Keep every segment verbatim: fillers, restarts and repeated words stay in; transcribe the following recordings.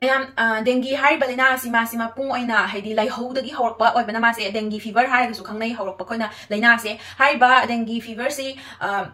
ꯃꯌꯥꯝ, ꯑ, dengue ꯍꯥꯏꯔꯤꯕ ꯂꯥꯏꯅꯥ ꯑꯁꯤ ꯃꯥꯁꯤ ꯃꯄꯨꯡ ꯑꯣꯏꯅ, ꯍꯥꯏꯗꯤ, ꯂꯥꯏꯍꯧꯗꯒꯤ ꯍꯧꯔꯛꯄ ꯑꯣꯏꯕꯅ, ꯃꯥꯁꯦ dengue fever ꯍꯥꯏꯔꯒꯁꯨ ꯈꯪꯅꯩ, ꯍꯧꯔꯛꯄ ꯑꯩꯈꯣꯏꯅ ꯂꯥꯏꯅꯥꯁꯦ꯫ ꯍꯥꯏꯔꯤꯕ dengue fever ꯁꯤ, ꯑ,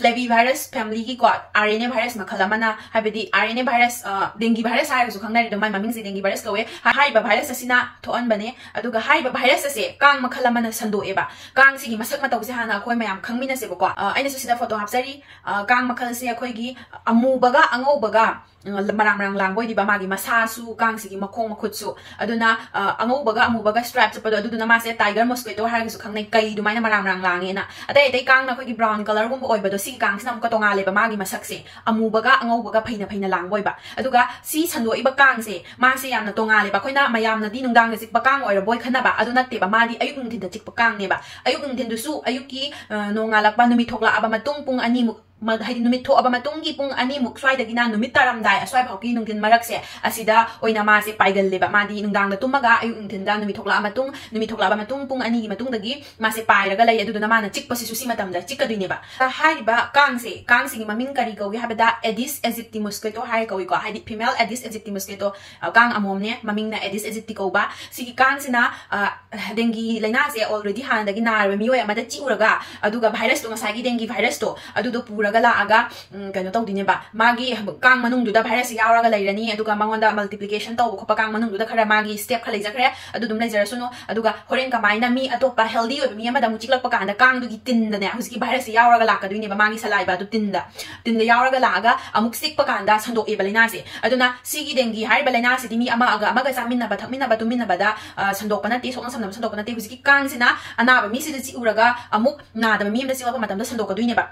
flavivirus family ꯒꯤꯀꯣ, RNA virus ꯃꯈꯜ ꯑꯃꯅ, ꯍꯥꯏꯕꯗꯤ RNA virus, ꯑ, dengue virus ꯍꯥꯏꯔꯒꯁꯨ ꯈꯪꯅꯔꯦ, ꯑꯗꯨꯝ ꯃꯥꯏ ꯃꯃꯤꯡꯁꯦ dengue virus ꯀꯧꯋꯦ꯫ ꯍꯥꯏꯔꯤꯕ virus ꯑꯁꯤꯅ ꯊꯣꯛꯍꯟꯕꯅꯦ꯫ ꯑꯗꯨꯒ ꯍꯥꯏꯔꯤꯕ virus ꯑꯁꯦ ꯀꯥꯡ ꯃꯈꯜ ꯑꯃꯅ ꯁꯟꯗꯣꯛꯑꯦꯕ꯫ ꯀꯥꯡꯁꯤꯒꯤ ꯃꯁꯛ ꯃꯇꯧꯁꯦ ꯍꯥꯟꯅ ꯑꯩꯈꯣꯏ ꯃꯌꯥꯝ ꯈꯪꯃꯤꯟꯅꯁꯦꯕꯀꯣ꯫ ꯑ, ꯑꯩꯅꯁꯨ ꯁꯤꯗ photo ꯍꯥꯞꯆꯔꯤ꯫ ꯑ, ꯀꯥꯡ ꯃꯈꯜꯁꯦ ꯑꯩꯈꯣꯏꯒꯤ ꯑꯃꯨꯕꯒ ꯑꯉꯧꯕꯒ, ꯑ, ꯃꯔꯥꯡ ꯃꯔꯥꯡ ꯂꯥꯡꯕ ꯑꯣꯏꯗꯣꯏꯕ꯫ ꯃꯥꯒꯤ ꯃꯁꯥꯁꯨ, ꯀꯥꯡꯁꯤꯒꯤ ꯃꯈꯣꯡ ꯃꯈꯨꯠꯁꯨ꯫ ꯑꯗꯨꯅ, ꯑ, ꯑꯉꯧꯕꯒ ꯑꯃꯨꯕꯒ stripe ꯆꯠꯄꯗꯣ, ꯑꯗꯨꯗꯨꯅ ꯃꯥꯁꯦ tiger mosquito ꯍꯥꯏꯔꯒꯁꯨ ꯈꯪꯅꯩ, ꯀꯩ ꯑꯗꯨꯃꯥꯏꯅ ꯃꯔꯥꯡ ꯃꯔꯥꯡ ꯂꯥꯡꯉꯦꯅ꯫ ꯑꯇꯩ ꯑꯇꯩ ꯀꯥꯡꯅ ꯑꯩꯈꯣꯏꯒꯤ brown colour ꯒꯨꯝꯕ ꯑꯣꯏꯕꯗꯣ, ꯁꯤꯒꯤ ꯀꯥꯡꯁꯤꯅ ꯑꯃꯨꯛꯀ ꯇꯣꯉꯥꯜꯂꯦꯕ, ꯃꯥꯒꯤ ꯃꯁꯛꯁꯦ ꯑꯃꯨꯕꯒ ꯑꯉꯧꯕꯒ ꯐꯩꯅ ꯐꯩꯅ ꯂꯥꯡꯕ ꯑꯣꯏꯕ꯫ ꯑꯗꯨꯒ ꯁꯤ ꯁꯟꯗꯣꯛꯏꯕ ꯀꯥꯡꯁꯦ, ꯃꯥꯁꯦ ꯌꯥꯝꯅ ꯇꯣꯉꯥꯜꯂꯦꯕ꯫ ꯑꯩꯈꯣꯏꯅ ꯃꯌꯥꯝꯅꯗꯤ ꯅꯨꯡꯗꯥꯡꯗ ꯆꯤꯛꯄ ꯀꯥꯡ ꯑꯣꯏꯔꯕꯣꯏ ꯈꯟꯅꯕ, ꯑꯗꯨ ꯅꯠꯇꯦꯕ꯫ ꯃꯥꯗꯤ ꯑꯌꯨꯛ ꯅꯨꯡꯊꯤꯟꯗ ꯆꯤꯛꯄ ꯀꯥꯡꯅꯦꯕ꯫ ꯑꯌꯨꯛ ꯅꯨꯡꯊꯤꯟꯗꯨꯁꯨ ꯑꯌꯨꯛꯀꯤ, ꯑ, ꯅꯣꯡꯉꯥꯜꯂꯛꯄ, ꯅꯨꯃꯤꯠ ꯊꯣꯛꯂꯛꯑꯕ ꯃꯇꯨꯡ ꯄꯨꯡ ꯑꯅꯤꯃꯨꯛ, ꯃ-, ꯍꯥꯏꯗꯤ ꯅꯨꯃꯤꯠ ꯊꯣꯛꯑꯕ ꯃꯇꯨꯡꯒꯤ ꯄꯨꯡ ꯑꯅꯤꯃꯨꯛ ꯁ꯭ꯋꯥꯏꯗꯒꯤꯅ ꯅꯨꯃꯤꯠ ꯇꯥꯔꯝꯗꯥꯏ ꯑꯁ꯭ꯋꯥꯏ ꯐꯥꯎꯒꯤ ꯅꯨꯡꯊꯤꯟ ꯃꯔꯛꯁꯦ, ꯑꯁꯤꯗ ꯑꯣꯏꯅ ꯃꯥꯁꯦ ꯄꯥꯏꯒꯜꯂꯦꯕ꯫ ꯃꯥꯗꯤ ꯅꯨꯡꯗꯥꯡꯗ ꯇꯨꯝꯃꯒ ꯑꯌꯨꯛ ꯅꯨꯡꯊꯤꯟꯗ, ꯅꯨꯃꯤꯠ ꯊꯣꯛꯂꯛꯑ ꯃꯇꯨꯡ, ꯅꯨꯃꯤꯠ ꯊꯣꯛꯂꯛꯑꯕ ꯃꯇꯨꯡ ꯄꯨꯡ ꯑꯅꯤꯒꯤ ꯃꯇꯨꯡꯗꯒꯤ ꯃꯥꯁꯦ ꯄꯥꯏꯔꯒ ꯂꯩ꯫ ꯑꯗꯨꯗꯨꯅ ꯃꯥꯅ ꯆꯤꯛꯄꯁꯤꯁꯨ ꯁꯤ ꯃꯇꯝꯗ ꯆꯤꯛꯀꯗꯣꯏꯅꯦꯕ꯫ ꯍꯥꯏꯔꯤꯕ ꯀꯥꯡꯁꯦ, ꯀꯥꯡꯁꯤꯒꯤ ꯃꯃꯤꯡ ꯀꯔꯤ ꯀꯧꯏ ꯍꯥꯏꯕꯗ, Aedes aegypti mosquito ꯍꯥꯏꯔ ꯀꯧꯏꯀꯣ, ꯍꯥꯏꯗꯤ female Aedes aegypti mosquito, ꯑ, ꯀꯥꯡ ꯑꯃꯣꯝꯅꯦ, ꯃꯃꯤꯡꯅ Aedes aegypti ꯀꯧꯕ꯫ ꯁꯤꯒꯤ ꯀꯥꯡꯁꯤꯅ, ꯑ, dengue ꯂꯥꯏꯅꯥꯁꯦ already ꯍꯥꯟꯅꯗꯒꯤ ꯅꯥꯔꯕ ꯃꯤꯑꯣꯏ ꯑꯃꯗ ꯆꯤꯛꯎꯔꯒ, ꯑꯗꯨꯒ virus ꯇꯣ, ꯉꯁꯥꯏꯒꯤ dengue virus ꯇꯣ, ꯑꯗꯨꯗꯣ ꯄꯨꯔꯒ ꯂꯥꯛꯑꯒ, ꯎꯝ, ꯀꯩꯅꯣ ꯇꯧꯗꯣꯏꯅꯦꯕ, ꯃꯥꯒꯤ ꯀꯥꯡ ꯃꯅꯨꯡꯗꯨꯗ virus ꯁꯦ ꯌꯥꯎꯔꯒ ꯂꯩꯔꯅꯤ, ꯑꯗꯨꯒ ꯃꯉꯣꯟꯗ multiplication ꯇꯧꯕ ꯈꯣꯠꯄ ꯀꯥꯡ ꯃꯅꯨꯡꯗꯨꯗ ꯈꯔ ꯃꯥꯒꯤ step ꯈꯔ ꯂꯩꯖꯈ꯭ꯔꯦ, ꯑꯗꯨ ꯑꯗꯨꯝ ꯂꯩꯖꯔꯁꯅꯨ꯫ ꯑꯗꯨꯒ ꯍꯣꯔꯦꯟ ꯀꯃꯥꯏꯅ ꯃꯤ ꯑꯇꯣꯞꯄ healthy ꯑꯣꯏꯕ ꯃꯤ ꯑꯃꯗ ꯑꯃꯨꯛ ꯆꯤꯛꯂꯛꯄ ꯀꯥꯟꯗ ꯀꯥꯡꯗꯨꯒꯤ ꯇꯤꯟꯗꯅꯦ, ꯍꯧꯖꯤꯛꯀꯤ virus ꯁꯦ ꯌꯥꯎꯔꯒ ꯂꯥꯛꯀꯗꯣꯏꯅꯦꯕ, ꯃꯥꯒꯤ saliva ꯗꯨ ꯇꯤꯟꯗ, ꯇꯤꯟꯗ ꯌꯥꯎꯔꯒ ꯂꯥꯛꯑꯒ ꯑꯃꯨꯛ ꯆꯤꯛꯄ ꯀꯥꯟꯗ ꯁꯟꯗꯣꯛꯑꯦꯕ ꯂꯥꯏꯅꯥꯁꯦ꯫ ꯑꯗꯨꯅ ꯁꯤꯒꯤ dengue ꯍꯥꯏꯔꯤꯕ ꯂꯥꯏꯅꯥꯁꯤꯗꯤ ꯃꯤ ꯑꯃꯒ ꯑꯃꯒ ꯆꯥꯃꯤꯟꯅꯕ ꯊꯛꯃꯤꯟꯅꯕ ꯇꯨꯝꯃꯤꯟꯅꯕꯗ, ꯑ, ꯁꯟꯗꯣꯛꯄ ꯅꯠꯇꯦ, ꯁꯣꯛꯅ ꯁꯝꯅꯕ ꯁꯟꯗꯣꯛꯄ ꯅꯠꯇꯦ꯫ ꯍꯧꯖꯤꯛꯀꯤ ꯀꯥꯡꯁꯤꯅ ꯑꯅꯥꯕ ꯃꯤꯁꯤꯗ ꯆꯤꯛꯎꯔꯒ ꯑꯃꯨꯛ ꯅꯥꯗꯕ ꯃꯤ ꯑꯃꯗ ꯆꯤꯛꯂꯛꯄ ꯃꯇꯝꯗ ꯁꯟꯗꯣꯛꯀꯗꯣꯏꯅꯦꯕ꯫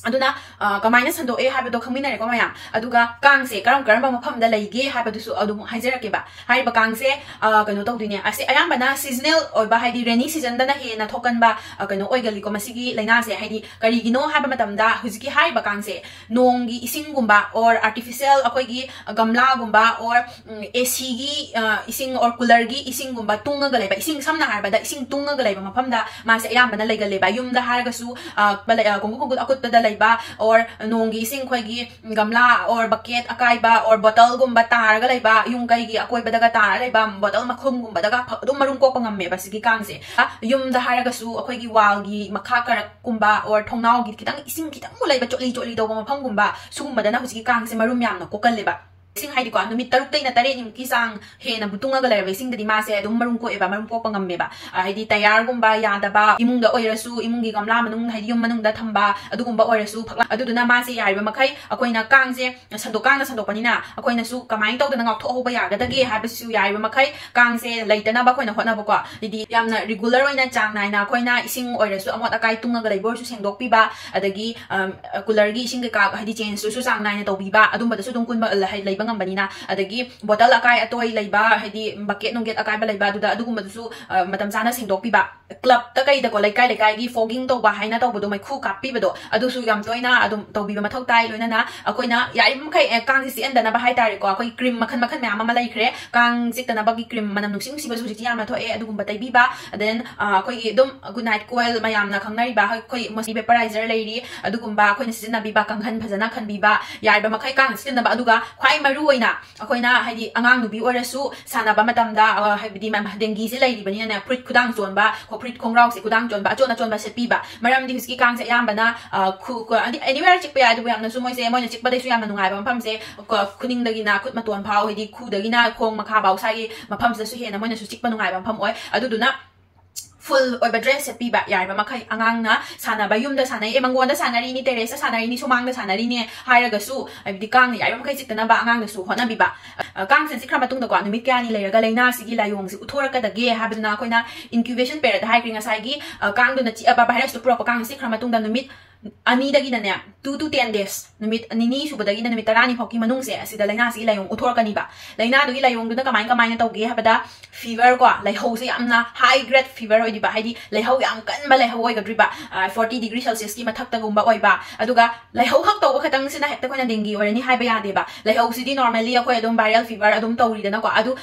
ꯑꯗꯨꯅ, ꯑ, ꯀꯃꯥꯏꯅ ꯁꯟꯗꯣꯛꯑꯦ ꯍꯥꯏꯕꯗꯣ ꯈꯪꯃꯤꯟꯅꯔꯦꯀꯣ ꯃꯌꯥꯝ꯫ ꯑꯗꯨꯒ ꯀꯥꯡꯁꯦ ꯀꯔꯝ ꯀꯔꯝꯕ ꯃꯐꯝꯗ ꯂꯩꯒꯦ ꯍꯥꯏꯕꯗꯨꯁꯨ ꯑꯗꯨꯝ ꯍꯥꯏꯖꯔꯛꯀꯦꯕ꯫ ꯍꯥꯏꯔꯤꯕ ꯀꯥꯡꯁꯦ, ꯑ, ꯀꯩꯅꯣ ꯇꯧꯗꯣꯏꯅꯦ, ꯑꯁꯤ ꯑꯌꯥꯝꯕꯅ seasonal ꯑꯣꯏꯕ, ꯍꯥꯏꯗꯤ rainy season ꯗꯅ ꯍꯦꯟꯅ ꯊꯣꯛꯀꯟꯕ, ꯑ, ꯀꯩꯅꯣ ꯑꯣꯏꯒꯜꯂꯤꯀꯣ ꯃꯁꯤꯒꯤ ꯂꯥꯏꯅꯥꯁꯦ꯫ ꯍꯥꯏꯗꯤ ꯀꯔꯤꯒꯤꯅꯣ ꯍꯥꯏꯕ ꯃꯇꯝꯗ ꯍꯧꯖꯤꯛꯀꯤ ꯍꯥꯏꯔꯤꯕ ꯀꯥꯡꯁꯦ ꯅꯣꯡꯒꯤ ꯏꯁꯤꯡꯒꯨꯝꯕ or artificial ꯑꯩꯈꯣꯏꯒꯤ ꯒꯝꯂꯥꯒꯨꯝꯕ or, ꯎꯝ, AC ꯒꯤ, ꯑ, ꯏꯁꯤꯡ or cooler ꯒꯤ ꯏꯁꯤꯡꯒꯨꯝꯕ ꯇꯨꯡꯉꯒ ꯂꯩꯕ, ꯏꯁꯤꯡ ꯁꯝꯅ ꯍꯥꯏꯔꯕꯗ ꯏꯁꯤꯡ ꯇꯨꯡꯉꯒ ꯂꯩꯕ ꯃꯐꯝꯗ ꯃꯥꯁꯦ ꯑꯌꯥꯝꯕꯅ ꯂꯩꯒꯜꯂꯦꯕ꯫ ꯌꯨꯝꯗ ꯍꯥꯏꯔꯒꯁꯨ, ꯑ, ꯕꯂ-, ꯑ, ꯀꯣꯡꯀꯨꯠ ꯀꯣꯡꯀꯨꯠ ꯑꯀꯨꯠꯄꯗ ꯂꯩꯕ, or ꯅꯣꯡꯒꯤ ꯏꯁꯤꯡ ꯑꯩꯈꯣꯏꯒꯤ ꯒꯝꯂꯥ or bucket ꯑꯀꯥꯏꯕ or bottleꯒꯨꯝꯕ ꯇꯥꯔꯒ ꯂꯩꯕ, ꯌꯨꯝ ꯀꯩꯒꯤ ꯑꯀꯣꯏꯕꯗꯒ ꯇꯥꯔ ꯂꯩꯕ bottle ꯃꯈꯨꯝꯒꯨꯝꯕꯗꯒ ꯐ-, ꯑꯗꯨꯝ ꯃꯔꯨꯝ ꯀꯣꯛꯄ ꯉꯝꯃꯦꯕ ꯁꯤꯒꯤ ꯀꯥꯡꯁꯦ꯫ ꯌꯨꯝꯗ ꯍꯥꯏꯔꯒꯁꯨ ꯑꯩꯈꯣꯏꯒꯤ wallꯒꯤ ꯃꯈꯥ ꯀꯔꯛꯀꯨꯝꯕ or ꯊꯣꯡꯅꯥꯎꯒꯤ ꯈꯤꯇꯪ ꯏꯁꯤꯡ ꯈꯤꯇꯪꯕꯨ ꯂꯩꯕ, ꯆꯣꯠꯂꯤ ꯆꯣꯠꯂꯤ ꯇꯧꯕ ꯃꯐꯝꯒꯨꯝꯕ, ꯁꯤꯒꯨꯝꯕꯗꯅ ꯍꯧꯖꯤꯛꯀꯤ ꯀꯥꯡꯁꯦ ꯃꯔꯨꯝ ꯌꯥꯝꯅ ꯀꯣꯛꯀꯜꯂꯦꯕ꯫ ꯏꯁꯤꯡ ꯍꯥꯏꯗꯤꯀꯣ, ꯅꯨꯃꯤꯠ ꯇꯔꯨꯛꯇꯩꯅ ꯇꯔꯦꯠꯅꯤꯃꯨꯛꯀꯤ ꯆꯥꯡ ꯍꯦꯟꯅꯕꯨ ꯇꯨꯡꯉꯒ ꯂꯩꯔꯕ ꯏꯁꯤꯡꯗꯗꯤ ꯃꯥꯁꯦ ꯑꯗꯨꯝ ꯃꯔꯨꯝ ꯀꯣꯛꯑꯦꯕ, ꯃꯔꯨꯝ ꯀꯣꯛꯄ ꯉꯝꯃꯦꯕ꯫ ꯑ, ꯍꯥꯏꯗꯤ tyreꯒꯨꯝꯕ ꯌꯥꯗꯕ, ꯏꯃꯨꯡꯗ ꯑꯣꯏꯔꯁꯨ, ꯏꯃꯨꯡꯒꯤ ꯒꯝꯂꯥ ꯃꯅꯨꯡ, ꯍꯥꯏꯗꯤ ꯌꯨꯝ ꯃꯅꯨꯡꯗ ꯊꯝꯕ, ꯑꯗꯨꯒꯨꯝꯕ ꯑꯣꯏꯔꯁꯨ ꯐꯛꯂꯥꯡ꯫ ꯑꯗꯨꯗꯨꯅ ꯃꯥꯁꯦ ꯌꯥꯔꯤꯕ ꯃꯈꯩ ꯑꯩꯈꯣꯏꯅ ꯀꯥꯡꯁꯦ ꯁꯟꯗꯣꯛ, ꯀꯥꯡꯅ ꯁꯟꯗꯣꯛꯄꯅꯤꯅ ꯑꯩꯈꯣꯏꯅꯁꯨ ꯀꯃꯥꯏꯅ ꯇꯧꯗꯅ ꯉꯥꯛꯊꯣꯛꯍꯧꯕ ꯌꯥꯒꯗꯒꯦ ꯍꯥꯏꯕꯁꯤꯁꯨ ꯌꯥꯔꯤꯕ ꯃꯈꯩ ꯀꯥꯡꯁꯦ ꯂꯩꯇꯅꯕ ꯑꯩꯈꯣꯏꯅ ꯍꯣꯠꯅꯕꯀꯣ꯫ ꯍꯥꯏꯗꯤ ꯌꯥꯝꯅ regular ꯑꯣꯏꯅ ꯆꯥꯡ ꯅꯥꯏꯅ ꯑꯩꯈꯣꯏꯅ ꯏꯁꯤꯡ ꯑꯣꯏꯔꯁꯨ ꯑꯃꯣꯠ ꯑꯀꯥꯏ ꯇꯨꯡꯉꯒ ꯂꯩꯕ ꯑꯣꯏꯔꯁꯨ ꯁꯦꯡꯗꯣꯛꯄꯤꯕ, ꯑꯗꯒꯤ, ꯑꯝ, coolerꯒꯤ ꯏꯁꯤꯡ ꯀꯩꯀꯥ, ꯍꯥꯏꯗꯤ changeꯇꯨꯁꯨ ꯆꯥꯡ ꯅꯥꯏꯅ ꯇꯧꯕꯤꯕ, ꯑꯗꯨꯝꯕꯗꯁꯨ ꯑꯗꯨꯝ ꯀꯨꯟꯕ, ꯂ-, ꯍꯥꯏ-, ꯂꯩꯕ ꯉꯝꯕꯅꯤꯅ꯫ ꯑꯗꯒꯤ bottle ꯑꯀꯥꯏ ꯑꯇꯣꯏ ꯂꯩꯕ, ꯍꯥꯏꯗꯤ bucket ꯅꯨꯡꯒꯦꯠ ꯑꯀꯥꯏꯕ ꯂꯩꯕ, ꯑꯗꯨꯗ ꯑꯗꯨꯒꯨꯝꯕꯗꯨꯁꯨ, ꯑ, ꯃꯇꯝ ꯆꯥꯅ ꯁꯦꯡꯗꯣꯛꯄꯤꯕ꯫ Clubꯇ ꯀꯩꯗꯀꯣ, ꯂꯩꯀꯥꯏ ꯂꯩꯀꯥꯏꯒꯤ fogging ꯇꯧꯕ ꯍꯥꯏꯅ ꯇꯧꯕꯗꯣ, ꯃꯩꯈꯨ ꯀꯥꯞꯄꯤꯕꯗꯣ, ꯑꯗꯨꯁꯨ ꯌꯥꯝ ꯇꯣꯏꯅ ꯑꯗꯨꯝ ꯇꯧꯕꯤꯕ ꯃꯊꯧ ꯇꯥꯏ꯫ ꯂꯣꯏꯅꯅ ꯑꯩꯈꯣꯏꯅ ꯌꯥꯔꯤꯕ ꯃꯈꯩ, ꯑꯦ, ꯀꯥꯡꯁꯦ ꯆꯤꯛꯍꯟꯗꯅꯕ ꯍꯥꯏꯇꯥꯔꯦꯀꯣ, ꯑꯩꯈꯣꯏ cream ꯃꯈꯜ ꯃꯈꯜ ꯃꯌꯥꯝ ꯑꯃ ꯂꯩꯈ꯭ꯔꯦ꯫ ꯀꯥꯡ ꯆꯤꯛꯇꯅꯕꯒꯤ cream ꯃꯅꯝ ꯅꯨꯡꯁꯤ ꯅꯨꯡꯁꯤꯕꯁꯨ ꯍꯧꯖꯤꯛꯇꯤ ꯌꯥꯝꯅ ꯊꯣꯛꯑꯦ, ꯑꯗꯨꯒꯨꯝꯕ ꯇꯩꯕꯤꯕ꯫ Then, ꯑ, ꯑꯩꯈꯣꯏꯒꯤ ꯑꯗꯨꯝ good night coil ꯃꯌꯥꯝꯅ ꯈꯪꯅꯔꯤꯕ, ꯑꯩꯈꯣꯏ mosquito vaporizer ꯂꯩꯔꯤ, ꯑꯗꯨꯒꯨꯝꯕ ꯑꯩꯈꯣꯏꯅ ꯁꯤꯖꯤꯟꯅꯕꯤꯕ, ꯀꯥꯡꯈꯟ ꯐꯖꯅ ꯈꯟꯕꯤꯕ, ꯌꯥꯔꯤꯕ ꯃꯈꯩ ꯀꯥꯡ ꯆꯤꯛꯇꯅꯕ꯫ ꯑꯗꯨꯒ ꯈ꯭ꯋꯥꯏ ꯃꯔꯨ ꯑꯣꯏꯅ ꯑꯩꯈꯣꯏꯅ, ꯍꯥꯏꯗꯤ, ꯑꯉꯥꯡ ꯅꯨꯄꯤ ꯑꯣꯏꯔꯁꯨ ꯁꯥꯟꯅꯕ ꯃꯇꯝꯗ, ꯑ, ꯍꯥꯏꯕꯗꯤ ꯃ-, dengueꯁꯦ ꯂꯩꯔꯤꯕꯅꯤꯅꯅꯦ, ꯐꯨꯔꯤꯠ ꯈꯨꯗꯥꯡ ꯆꯣꯟꯕ, ꯈꯣ-, ꯐꯨꯔꯤꯠ ꯈꯣꯡꯒ꯭ꯔꯥꯎꯁꯦ ꯈꯨꯗꯥꯡ ꯆꯣꯟꯕ, ꯑꯆꯣꯟ ꯑꯆꯣꯟꯕ ꯁꯦꯠꯄꯤꯕ꯫ ꯃꯔꯝꯗꯤ ꯍꯧꯖꯤꯛꯀꯤ ꯀꯥꯡꯁꯦ ꯑꯌꯥꯝꯕꯅ, ꯑ, ꯈꯨ-, ꯈꯨ-, ꯍꯥꯏꯗꯤ anywhere ꯆꯤꯛꯄ ꯌꯥꯏ, ꯑꯗꯨꯕꯨ ꯌꯥꯝꯅꯁꯨ ꯃꯣꯏꯁꯦ, ꯃꯣꯏꯅ ꯆꯤꯛꯄꯗꯩꯁꯨ ꯌꯥꯝꯅ ꯅꯨꯡꯉꯥꯏꯕ ꯃꯐꯝꯁꯦ, ꯈꯨ-, ꯈꯨꯅꯤꯡꯗꯒꯤꯅ ꯈꯨꯠ ꯃꯇꯣꯟ ꯐꯥꯎ, ꯍꯥꯏꯗꯤ ꯈꯨꯗꯒꯤꯅ ꯈꯣꯡ ꯃꯈꯥ ꯐꯥꯎ, ꯁ꯭ꯋꯥꯏꯒꯤ ꯃꯐꯝꯁꯤꯗꯁꯨ ꯍꯦꯟꯅ ꯃꯣꯏꯅꯁꯨ ꯆꯤꯛꯄ ꯅꯨꯡꯉꯥꯏꯕ ꯃꯐꯝ ꯑꯣꯏ꯫ ꯑꯗꯨꯗꯨꯅ full ꯑꯣꯏꯕ dress ꯁꯦꯠꯄꯤꯕ, ꯌꯥꯔꯤꯕ ꯃꯈꯩ꯫ ꯑꯉꯥꯡꯅ ꯁꯥꯟꯅꯕ, ꯌꯨꯝꯗ ꯁꯥꯟꯅꯩ, ꯑꯦ, ꯃꯪꯒꯣꯟꯗ ꯁꯥꯟꯅꯔꯤꯅꯤ, terraceꯇ ꯁꯥꯟꯅꯔꯤꯅꯤ, ꯁꯨꯃꯥꯡꯗ ꯁꯥꯟꯅꯔꯤꯅꯦ ꯍꯥꯏꯔꯒꯁꯨ, ꯍꯥꯏꯕꯗꯤ ꯀꯥꯡꯅ ꯌꯥꯔꯤꯕ ꯃꯈꯩ ꯆꯤꯛꯇꯅꯕ ꯑꯉꯥꯡꯅꯁꯨ ꯍꯣꯠꯅꯕꯤꯕ꯫ ꯑ, ꯀꯥꯡꯁꯦ ꯆꯤꯛꯈ꯭ꯔ ꯃꯇꯨꯡꯗꯀꯣ, ꯅꯨꯃꯤꯠ ꯀꯌꯥꯅꯤ ꯂꯩꯔꯒ ꯂꯥꯏꯅꯥꯁꯤꯒꯤ ꯂꯥꯏꯑꯣꯡꯁꯦ ꯎꯠꯊꯣꯔꯛꯀꯗꯒꯦ ꯍꯥꯏꯕꯗꯨꯅ ꯑꯩꯈꯣꯏꯅ incubation period ꯍꯥꯏꯈ꯭ꯔꯦ ꯉꯁꯥꯏꯒꯤ, ꯑ, ꯀꯥꯡꯗꯨꯅ ꯆꯤꯛꯑꯕ virusꯇꯨ ꯄꯨꯔꯛꯄ ꯀꯥꯡꯁꯦ ꯆꯤꯛꯈ꯭ꯔ ꯃꯇꯨꯡꯗ ꯅꯨꯃꯤꯠ ꯑꯅꯤꯗꯒꯤꯅꯅꯦ, two to ten days, ꯅꯨꯃꯤꯠ ꯅꯤꯅꯤ ꯁꯨꯕꯗꯒꯤꯅ ꯅꯨꯃꯤꯠ ꯇꯔꯥꯅꯤ ꯐꯥꯎꯒꯤ ꯃꯅꯨꯡꯁꯦ, ꯑꯁꯤꯗ ꯂꯥꯏꯅꯥꯁꯤꯒꯤ ꯂꯥꯏꯑꯣꯡ ꯎꯠꯊꯣꯔꯛꯀꯅꯤꯕ꯫ ꯂꯥꯏꯅꯥꯗꯨꯒꯤ ꯂꯥꯏꯑꯣꯡꯗꯨꯅ ꯀꯃꯥꯏ ꯀꯃꯥꯏꯅ ꯇꯧꯒꯦ ꯍꯥꯏꯕꯗ, fever ꯀꯣ, ꯂꯥꯏꯍꯧꯁꯦ ꯌꯥꯝꯅ high grade fever ꯑꯣꯏꯗꯣꯏꯕ, ꯍꯥꯏꯗꯤ ꯂꯥꯏꯍꯧ ꯌꯥꯝ ꯀꯟꯕ ꯂꯥꯏꯍꯧ ꯑꯣꯏꯒꯗ꯭ꯔꯤꯕ, ꯑ, forty degree Celsiusꯀꯤ ꯃꯊꯛꯇꯒꯨꯝꯕ ꯑꯣꯏꯕ꯫ ꯑꯗꯨꯒ ꯂꯥꯏꯍꯧ ꯈꯛ ꯇꯧꯕ ꯈꯛꯇꯪꯁꯤꯅ ꯍꯦꯛꯇ ꯑꯩꯈꯣꯏꯅ dengue ꯑꯣꯏꯔꯅꯤ ꯍꯥꯏꯕ ꯌꯥꯗꯦꯕ꯫ ꯂꯥꯏꯍꯧꯁꯤꯗꯤ normally ꯑꯩꯈꯣꯏ ꯑꯗꯨꯝ viral fever ꯑꯗꯨꯝ ꯇꯧꯔꯤꯗꯅꯀꯣ꯫ ꯑꯗꯨ,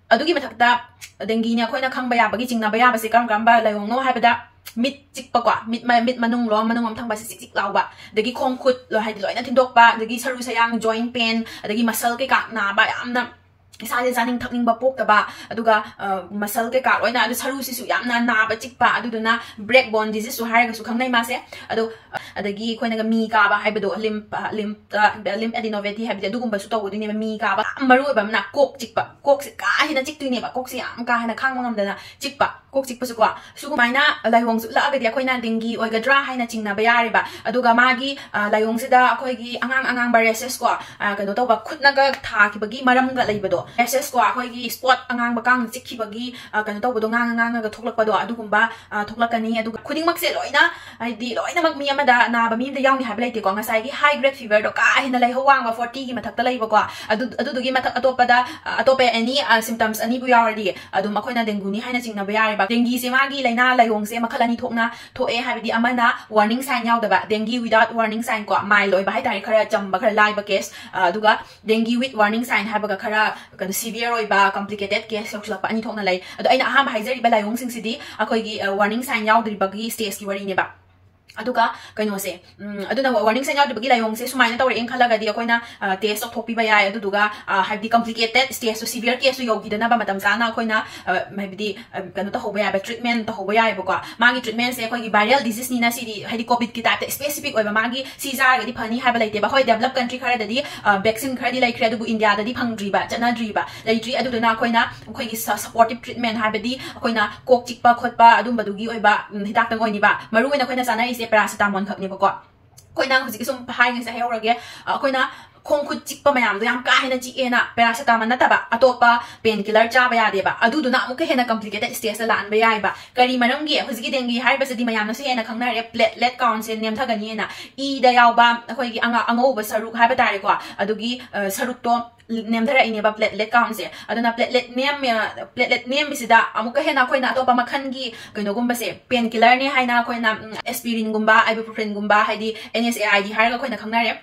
ꯑꯗꯨꯒꯤ ꯃꯊꯛꯇ dengueꯅꯦ ꯑꯩꯈꯣꯏꯅ ꯈꯪꯕ ꯌꯥꯕꯒꯤ, ꯆꯤꯡꯅꯕ ꯌꯥꯕꯁꯦ ꯀꯔꯝ ꯀꯔꯝꯕ ꯂꯥꯏꯑꯣꯡꯅꯣ ꯍꯥꯏꯕꯗ, ꯃꯤꯠ ꯆꯤꯛꯄꯀꯣ, ꯃꯤꯠ ꯃ- ꯃꯤꯠ ꯃꯅꯨꯡ ꯂꯣꯝ, ꯃꯅꯨꯡ ꯂꯣꯝ ꯊꯪꯕꯁꯦ ꯆꯤꯛ ꯆꯤꯛ ꯂꯥꯎꯕ, ꯑꯗꯒꯤ ꯈꯣꯡ ꯈꯨꯠ ꯂꯣ- ꯍꯥꯏꯗꯤ ꯂꯣꯏꯅ ꯊꯤꯟꯗꯣꯛꯄ, ꯑꯗꯒꯤ ꯁꯔꯨ ꯁꯌꯥꯡ, joint pain, ꯑꯗꯒꯤ muscle ꯀꯩꯀꯥ ꯅꯥꯕ, ꯌꯥꯝꯅ ꯏꯁꯥꯁꯦ ꯆꯥꯅꯤꯡ ꯊꯛꯅꯤꯡꯕ ꯄꯣꯛꯇꯕ, ꯑꯗꯨꯒ ꯃꯁꯜ ꯀꯩꯀꯥ ꯂꯣꯏꯅ, ꯑꯗꯨ ꯁꯔꯨꯁꯤꯁꯨ ꯌꯥꯝꯅ ꯅꯥꯕ ꯆꯤꯛꯄ, ꯑꯗꯨꯗꯨꯅ break bone diseaseꯁꯨ ꯍꯥꯏꯔꯒꯁꯨ ꯈꯪꯅꯩ ꯃꯥꯁꯦ꯫ ꯑꯗꯣ ꯑꯗꯒꯤ ꯑꯩꯈꯣꯏꯅꯒ ꯃꯤ ꯀꯥꯕ ꯍꯥꯏꯕꯗꯣ, ꯂꯤꯝ ꯂꯤꯝ ꯂꯤꯝ ꯑꯦꯗꯤꯅꯣꯕꯦꯇꯤ ꯍꯥꯏꯕꯗꯤ ꯑꯗꯨꯒꯨꯝꯕꯁꯨ ꯇꯧꯒꯗꯣꯏꯅꯦꯕ꯫ ꯃꯤ ꯀꯥꯕ ꯌꯥꯝ ꯃꯔꯨ ꯑꯣꯏꯕ ꯑꯃꯅ ꯀꯣꯛ ꯆꯤꯛꯄ, ꯀꯣꯛꯁꯦ ꯀꯥ ꯍꯦꯟꯅ ꯆꯤꯛꯇꯣꯏꯅꯦꯕ, ꯀꯣꯛꯁꯦ ꯌꯥꯝ ꯀꯥ ꯍꯦꯟꯅ ꯈꯥꯡꯕ ꯉꯝꯗꯅ ꯆꯤꯛꯄ, ꯀꯣꯛ ꯆꯤꯛꯄꯁꯨꯀꯣ꯫ ꯁꯨꯒꯨꯃꯥꯏꯅ ꯂꯥꯏꯑꯣꯡꯁꯦ ꯎꯠꯂꯛꯑꯒꯗꯤ ꯑꯩꯈꯣꯏꯅ dengue ꯑꯣꯏꯒꯗ꯭ꯔꯥ ꯍꯥꯏꯅ ꯆꯤꯡꯅꯕ ꯌꯥꯔꯦꯕ꯫ ꯑꯗꯨꯒ ꯃꯥꯒꯤ ꯑ, ꯂꯥꯏꯑꯣꯡꯁꯤꯗ ꯑꯩꯈꯣꯏꯒꯤ ꯑꯉꯥꯡ ꯑꯉꯥꯡꯕ rashes ꯀꯣ, ꯑ, ꯀꯩꯅꯣ ꯇꯧꯕ, ꯈꯨꯠꯅꯒ ꯊꯥꯈꯤꯕꯒꯤ ꯃꯔꯝꯒ ꯂꯩꯕꯗꯣ, rashes ꯀꯣ, ꯑꯩꯈꯣꯏꯒꯤ spot ꯑꯉꯥꯡꯕ ꯀꯥꯡꯅ ꯆꯤꯛꯈꯤꯕꯒꯤ ꯑ, ꯀꯩꯅꯣ ꯇꯧꯕꯗꯣ, ꯉꯥꯡꯉ ꯉꯥꯡꯉꯒ ꯊꯣꯛꯂꯛꯄꯗꯣ, ꯑꯗꯨꯒꯨꯝꯕ ꯑ, ꯊꯣꯛꯂꯛꯀꯅꯤ꯫ ꯑꯗꯨꯒ ꯈꯨꯗꯤꯡꯃꯛꯁꯦ ꯂꯣꯏꯅ, ꯍꯥꯏꯗꯤ ꯂꯣꯏꯅꯃꯛ ꯃꯤ ꯑꯃꯗ ꯅꯥꯕ ꯃꯤ ꯑꯃꯗ ꯌꯥꯎꯅꯤ ꯍꯥꯏꯕ ꯂꯩꯇꯦꯀꯣ꯫ ꯉꯁꯥꯏꯒꯤ high grade feverꯗꯣ ꯀꯥ ꯍꯦꯟꯅ ꯂꯩꯍꯧ ꯋꯥꯡꯕ fortyꯒꯤ ꯃꯊꯛꯇ ꯂꯩꯕꯀꯣ, ꯑꯗꯨ ꯑꯗꯨꯗꯨꯒꯤ ꯃꯊꯛ ꯑꯇꯣꯞꯄꯗ ꯑ, ꯑꯇꯣꯞꯄ any ꯑ, symptoms ꯑꯅꯤꯕꯨ ꯌꯥꯎꯔꯗꯤ ꯑꯗꯨꯝ ꯑꯩꯈꯣꯏꯅ dengueꯅꯤ ꯍꯥꯏꯅ ꯆꯤꯡꯅꯕ ꯌꯥꯔꯦꯕ꯫ Dengueꯁꯦ ꯃꯥꯒꯤ ꯂꯥꯏꯅꯥ ꯂꯥꯏꯑꯣꯡꯁꯦ ꯃꯈꯜ ꯑꯅꯤ ꯊꯣꯛꯅ ꯊꯣꯛꯑꯦ ꯍꯥꯏꯕꯗꯤ, ꯑꯃꯅ warning sign ꯌꯥꯎꯗꯕ, dengue without warning sign ꯀꯣ, mild ꯑꯣꯏꯕ ꯍꯥꯏꯇꯥꯔꯦ, ꯈꯔ ꯆꯝꯕ, ꯈꯔ ꯂꯥꯏꯕ case, ꯑ, ꯑꯗꯨꯒ dengue with warning sign ꯍꯥꯏꯕꯒ ꯈꯔ ꯀꯩꯅꯣ severe ꯑꯣꯏꯕ complicated case ꯌꯧꯁꯤꯜꯂꯛꯄ ꯑꯅꯤ ꯊꯣꯛꯅ ꯂꯩ꯫ ꯑꯗꯣ ꯑꯩꯅ ꯑꯍꯥꯟꯕ ꯍꯥꯏꯖꯔꯤꯕ ꯂꯥꯏꯑꯣꯡꯁꯤꯡꯁꯤꯗꯤ ꯑꯩꯈꯣꯏꯒꯤ ꯑ, warning sign ꯌꯥꯎꯗ꯭ꯔꯤꯕꯒꯤ stageꯀꯤ ꯋꯥꯔꯤꯅꯦꯕ꯫ ꯑꯗꯨꯒ ꯀꯩꯅꯣꯁꯦ, ꯎꯝ, ꯑꯗꯨꯅ warning sign ꯌꯥꯎꯗ꯭ꯔꯤꯕꯒꯤ ꯂꯥꯏꯑꯣꯡꯁꯦ ꯁꯨꯃꯥꯏꯅ ꯇꯧꯔꯛꯑꯦꯅ ꯈꯜꯂꯒꯗꯤ ꯑꯩꯈꯣꯏꯅ ꯑ, test ꯇꯧꯊꯣꯛꯄꯤꯕ ꯌꯥꯏ꯫ ꯑꯗꯨꯗꯨꯒ ꯑ, ꯍꯥꯏꯕꯗꯤ complicated stageꯇꯣ, severe caseꯇꯣ ꯌꯧꯈꯤꯗꯅꯕ ꯃꯇꯝ ꯆꯥꯅ ꯑꯩꯈꯣꯏꯅ ꯑ, ꯍꯥꯏꯕꯗꯤ ꯑ, ꯀꯩꯅꯣ ꯇꯧꯍꯧꯕ ꯌꯥꯏꯕ, treatment ꯇꯧꯍꯧꯕ ꯌꯥꯏꯕꯀꯣ꯫ ꯃꯥꯒꯤ treatmentꯁꯦ ꯑꯩꯈꯣꯏꯒꯤ viral diseaseꯅꯤꯅ ꯁꯤꯗꯤ ꯍꯥꯏꯗꯤ COVIDꯀꯤ typeꯇ specific ꯑꯣꯏꯕ ꯃꯥꯒꯤ ꯁꯤ ꯆꯥꯔꯒꯗꯤ ꯐꯅꯤ ꯍꯥꯏꯕ ꯂꯩꯇꯦꯕ꯫ ꯍꯣꯏ, developed country ꯈꯔꯗꯗꯤ ꯑ, vaccine ꯈꯔꯗꯤ ꯂꯩꯈ꯭ꯔꯦ, ꯑꯗꯨꯕꯨ ꯏꯟꯗꯤꯌꯥꯗꯗꯤ ꯐꯪꯗ꯭ꯔꯤꯕ, ꯆꯠꯅꯗ꯭ꯔꯤꯕ, ꯂꯩꯇ꯭ꯔꯤ꯫ ꯑꯗꯨꯗꯨꯅ ꯑꯩꯈꯣꯏꯅ ꯑꯩꯈꯣꯏꯒꯤ supportive treatment ꯍꯥꯏꯕꯗꯤ ꯑꯩꯈꯣꯏꯅ ꯀꯣꯛ ꯆꯤꯛꯄ ꯈꯣꯠꯄ ꯑꯗꯨꯝꯕꯗꯨꯒꯤ ꯑꯣꯏꯕ ꯎꯝ, ꯍꯤꯗꯥꯛꯇꯪ ꯑꯣꯏꯅꯤꯕ꯫ ꯃꯔꯨ ꯑꯣꯏꯅ ꯑꯩꯈꯣꯏꯅ ꯆꯥꯅꯔꯤꯁꯦ paracetamol ꯈꯛꯅꯦꯕꯀꯣ꯫ ꯑꯩꯈꯣꯏꯅ ꯍꯧꯖꯤꯛꯀꯤ ꯁꯨꯝ ꯍꯥꯏꯔꯤꯉꯩꯁꯦ ꯍꯥꯏꯍꯧꯔꯒꯦ꯫ ꯑ, ꯑꯩꯈꯣꯏꯅ ꯈꯣꯡ ꯈꯨꯠ ꯆꯤꯛꯄ ꯃꯌꯥꯝꯗꯣ ꯌꯥꯝ ꯀꯥ ꯍꯦꯟꯅ ꯆꯤꯛꯑꯦꯅ paracetamol ꯅꯠꯇꯕ ꯑꯇꯣꯞꯄ pain killer ꯆꯥꯕ ꯌꯥꯗꯦꯕ꯫ ꯑꯗꯨꯗꯨꯅ ꯑꯃꯨꯛꯀ ꯍꯦꯟꯅ complicated stageꯇ ꯂꯥꯛꯍꯟꯕ ꯌꯥꯏꯕ꯫ ꯀꯔꯤ ꯃꯔꯝꯒꯤ? ꯍꯧꯖꯤꯛꯀꯤ dengue ꯍꯥꯏꯔꯤꯕꯁꯤꯗꯤ ꯃꯌꯥꯝꯅꯁꯨ ꯍꯦꯟꯅ ꯈꯪꯅꯔꯦ, platelet countꯁꯦ ꯅꯦꯝꯊꯒꯅꯤꯅ꯫ ꯏꯗ ꯌꯥꯎꯕ ꯑꯩꯈꯣꯏꯒꯤ ꯑꯉ-, ꯑꯉꯧꯕ ꯁꯔꯨꯛ ꯍꯥꯏꯕ ꯇꯥꯔꯦꯀꯣ, ꯑꯗꯨꯒꯤ ꯑ, ꯁꯔꯨꯛꯇꯣ ꯅꯦꯝꯊꯔꯛꯏꯅꯦꯕ, platelet countꯁꯦ꯫ ꯑꯗꯨꯅ platelet ꯅꯦꯝꯃꯦ, platelet ꯅꯦꯝꯕꯁꯤꯗ ꯑꯃꯨꯛꯀ ꯍꯦꯟꯅ ꯑꯩꯈꯣꯏꯅ ꯑꯇꯣꯞꯄ ꯃꯈꯜꯒꯤ ꯀꯩꯅꯣꯒꯨꯝꯕꯁꯦ, pain killerꯅꯦ ꯍꯥꯏꯅ ꯑꯩꯈꯣꯏꯅ ꯎꯝ, aspirinꯒꯨꯝꯕ, ibuprofenꯒꯨꯝꯕ, ꯍꯥꯏꯗꯤ NSAID ꯍꯥꯏꯔꯒ ꯑꯩꯈꯣꯏꯅ ꯈꯪꯅꯔꯦ꯫